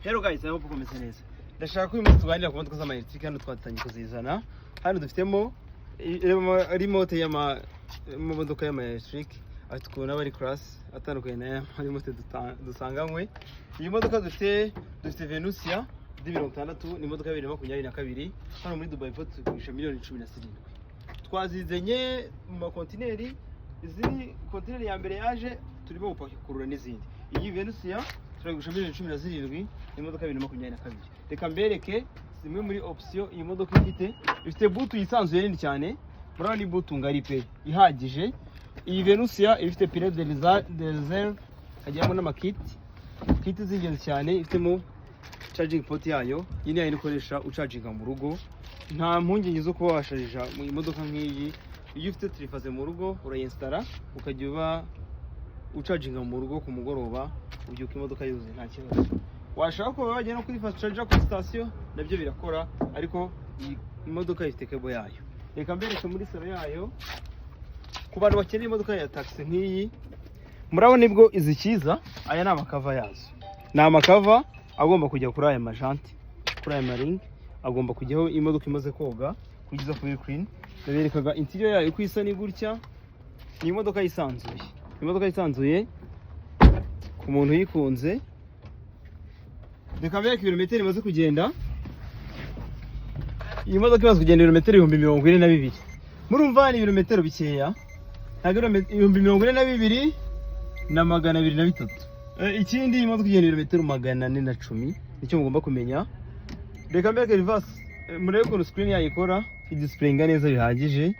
Hello guys, I hope mukomeze neza. Ndashaka ko uyu munsi tuganira ku modoka z'ama electric. Hano twatangiye kuzizana. Hano dufitemo remote y'amamodoka y'ama electric, afite ukuntu aba ari class atandukanye n'aya remote dusanganywe. Iyi modoka dufite Venucia D60, ni imodoka ya 2022. Hano muri Dubai Port tugurisha miliyoni 17. Twazizanye mu makontineri. Izi ni kontineri ya mbere yaje, turimo gupakurura n'izindi. Iyi Venucia turayigurisha miliyoni 17, ni imodoka ya 2022. Reka mbereke zimwe muri option iyi modoka ifite. Ifite boot yisanzuye nini cyane, murabona ni boot ngari pe, ihagije. Iyi Venucia ifite pneu de réserve, hajyamo n'amakit, kit z'ingenzi cyane. Ifitemo charging port yayo, iyi ni yayindi ukoresha ucaginga mu rugo. Nta mpungenge zo kuba washarija mu imodoka nk'iyi. Iyo ufite triphasé mu rugo, urayinsitara ukajya uba ucaginga mu rugo, ku mugoroba ubyuka imodoka yuzuye, nta kibazo. Washaka kuba wajya no kuri fast charger kuri sitasiyo, nabyo birakora, ariko iyi modoka ifite cable yayo. Reka mbereke muri salon yayo ku bantu bakeneye imodoka ya taxi nk'iyi. Murabona nibwo izikiza. Aya ni amacover yazo, ni amacover agomba kujya kuri aya majanti, kuri aya maringi agomba kujyaho imodoka imaze koga kugeza kuri clean. Ndaberekaga interior yayo uko isa, ni gutya. Ni imodoka yisanzuye, imodoka yisanzuye ku muntu uyikunze. Reka mbereke ibirometero imaze kugenda. Iyi modoka imaze kugenda ibirometero 42,000. Murumva ni ibirometero bikeya, ntabwo 42,203. Ikindi, iyi modoka igenda ibirometero 410, nicyo mugomba kumenya. Reka mbereke reverse. Murebe ukuntu screen yayo ikora, idisplayinga neza bihagije.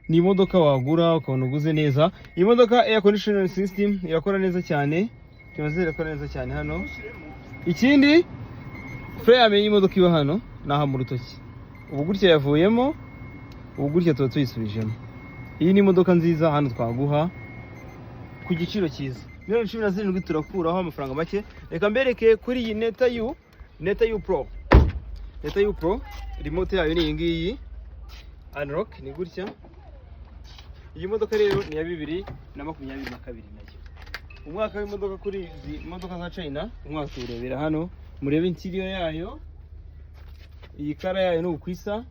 Ni imodoka wagura ukabona uguze neza. Iyi modoka air conditioning system irakora neza cyane, imaze irakora neza cyane hano. Ikindi, frein y'imodoka iba hano, ni aha mu rutoki. Ubu gutya yavuyemo, ubu gutya tuba tuyisubijemo. Iyi ni imodoka nziza hano twaguha ku giciro cyiza, miliyoni 17, turakuraho amafaranga make. Reka mbereke kuri iyi Neta U, Neta U Pro. Neta U Pro, remote yayo ni iyi ngiyi, unlock ni gutya. Iyi modoka rero ni iya 2022 nayo. Umwaka w'imodoka kuri izi modoka za China, umwaka tuwurebera hano. Murebe interior yayo, iyi color yayo ni uko isa.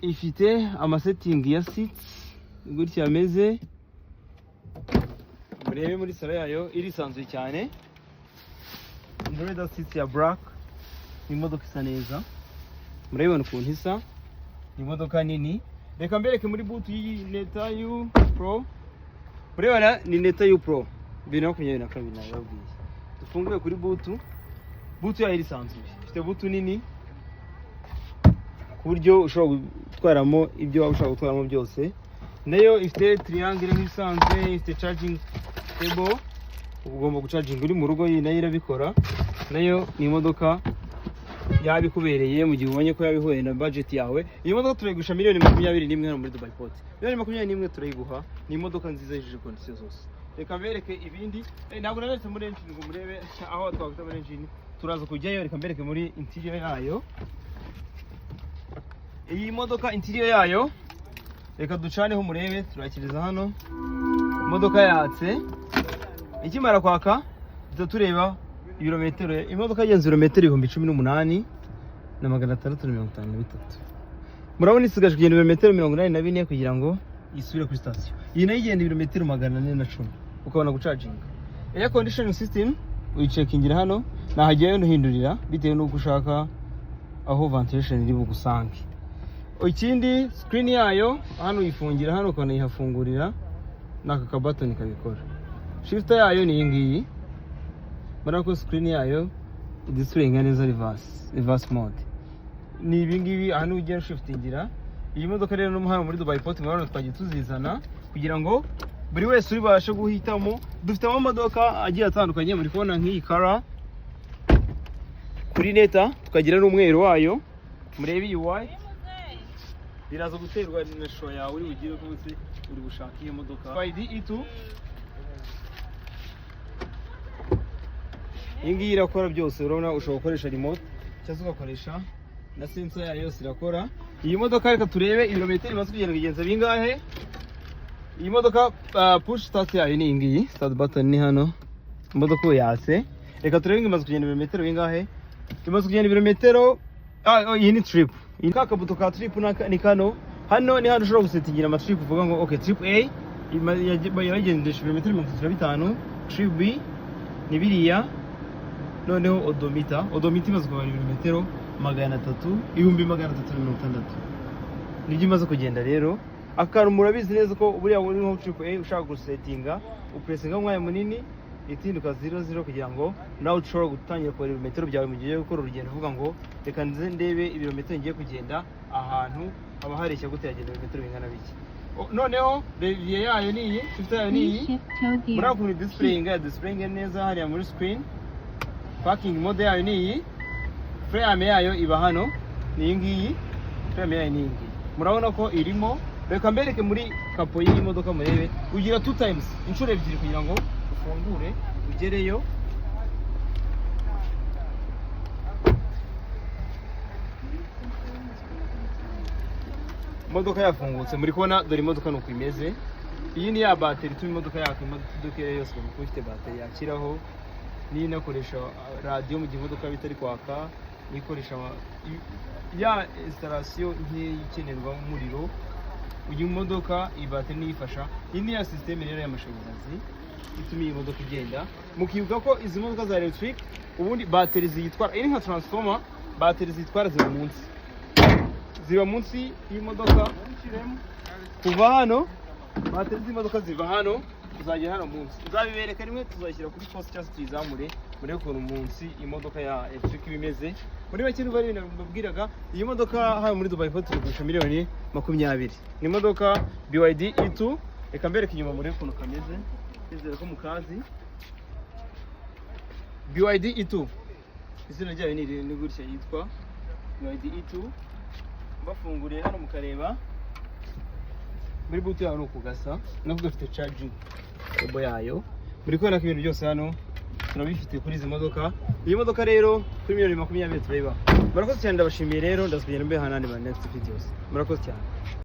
Ifite amasetting ya seats gutya ameze. Murebe muri salon yayo, irisanzuye cyane. Leather seats ya black, ni imodoka isa neza, murabibona ukuntu isa, ni imodoka nini. Reka mbereke muri boot y'iyi Neta U Pro. Murabibona ni Neta U Pro 2022, nabibabwiye. Dufunguye kuri boot. Boot yayo irisanzuye, ifite boot nini ku buryo ushobora gutwaramo ibyo waba ushaka gutwaramo byose. Nayo ifite triangle nk'ibisanzwe, ifite charging cable, ugomba gucaginga uri mu rugo, iyi nayo irabikora. Nayo ni imodoka yaba ikubereye mu gihe ubonye ko yabihuye na budget yawe. Iyi modoka turayigurisha miliyoni 21 hano muri Dubai Port. Miliyoni 21 turayiguha, ni imodoka nziza yujuje condition zose. Reka mbereke ibindi. Ntabwo naberetse muri engine ngo murebe aho twakwita muri engine, turaza kujyayo. Reka mbereke muri interior yayo. Iyi modoka interior yayo, reka ducaneho murebe. Turakiriza hano, imodoka yatse. Ikimara kwaka duhita tureba ibirometero. Imodoka yagenze ibirometero 18,653. Murabona isigaje kugenda ibirometero 84 kugira ngo isubire kuri sitasiyo. Iyi nayo igenda ibirometero 410, ukabona gucaginga. Air conditioning system uyicekingira hano, nahagerayo nuhindurira bitewe n'uko ushaka aho ventilation iri bugusange. Ikindi, screen yayo hano uyifungira hano, ukanayihafungurira, n'aka kabatoni kabikora. Shifter yayo ni iyi ngiyi. Murabona ko screen yayo idisplayinga neza. Reverse mode ni ibi ngibi, aha niho ugenda ushiftingira. Iyi modoka rero no hano muri Dubai Port murabona twagiye tuzizana kugira ngo buri wese uri bubashe guhitamo. Dufite amamodoka agiye atandukanye, muri kubona nk'iyi color kuri Neta, tukagira n'umweru wayo. Murebe iyi white, biraza guterwa na choix yawe uri bugire rwose, uri gushaka iyo modoka. BYD E2, iyi ngiyi irakora byose. Urabona ushobora gukoresha remote cyangwa se ugakoresha na sensor yayo, yose irakora. Iyi modoka reka turebe ibirometero imaze kugenda, kugenza bingahe. Iyi modoka push start yayo ni iyi ngiyi, start button ni hano. Imodoka ubu yatse. Reka turebe ngo imaze kugenda ibirometero bingahe. Imaze kugenda ibirometero, oh, iyi ni trip. Iyi ka kabuto ka trip ni kano. Hano ni hano ushobora gusetingira ama trip, uvuga ngo okay, trip A yagendesha ibirometero 35, trip B ni biriya. Noneho odometer, odometer imaze kubara ibirometero 300, 360,000 nibyo imaze kugenda. Rero akantu murabizi neza ko buriya uri nko trip A ushaka gusetinga, upresinga umwanya munini itinduka 00 kugira ngo nawe ushobora gutangira kubara ibirometero byawe mu gihe ugiye gukora urugendo, uvuga ngo reka nze ndebe ibirometero ngiye kugenda, ahantu haba hareshya gute, yagenda ibirometero bingana biki. Noneho levier yayo ni iyi, shifter yayo ni Please iyi. shift toe gear. Muri ukuntu displaying ya displaying neza hariya muri screen. Parking mode yayo ni iyi, frame yayo iba hano ni iyi ngiyi, frame yayo ni iyi ngiyi, murabona ko irimo. Reka mbereke muri capot y'iyi modoka murebe. Ugira two times, inshuro ebyiri, kugira ngo ufungure ugereyo. Imodoka yafungutse, muri kubona, dore imodoka ni uko imeze. Iyi ni ya bateri ituma imodoka yaka. Imodoka iyo ari yo yose igomba kuba ifite bateri yakiraho, niyo inakoresha radiyo mu gihe imodoka yaba itari kwaka, niyo ikoresha ya installation nkeya ikenerwa umuriro uyu modoka, iyi bateri niyo ifasha. Iyi ni ya système rero y'amashanyarazi ituma iyi modoka igenda. Mukibuka ko izi modoka za electric ubundi bateri ziyitwara, iyi ni nka transformer, bateri ziyitwara ziba munsi y'imodoka. Kuva hano bateri z'imodoka ziva hano kuzagera hano munsi, nzabibereka rimwe, tuzashyira kuri post cyangwa se tuyizamure murebe ukuntu munsi imodoka ya electric iba imeze. Muri make niba ari ibintu mbabwiraga, iyi modoka hano muri Dubai Port turigurisha miliyoni 20. Ni imodoka BYD E2. Reka mbereke inyuma murebe ukuntu kameze, nizere ko mukazi. BYD E2 izina ryayo ni gutya yitwa BYD E2. Mbafunguriye hano mukareba muri boot yayo ni uku gasa, nako gafite charging cable yayo. Muri kubona ko ibintu byose hano turabifite kuri izi modoka. Iyi modoka rero kuri miliyoni 20 turayibaha. Murakoze cyane, ndabashimiye rero, ndazigenda mbeha n'andi ma next videos. Murakoze cyane.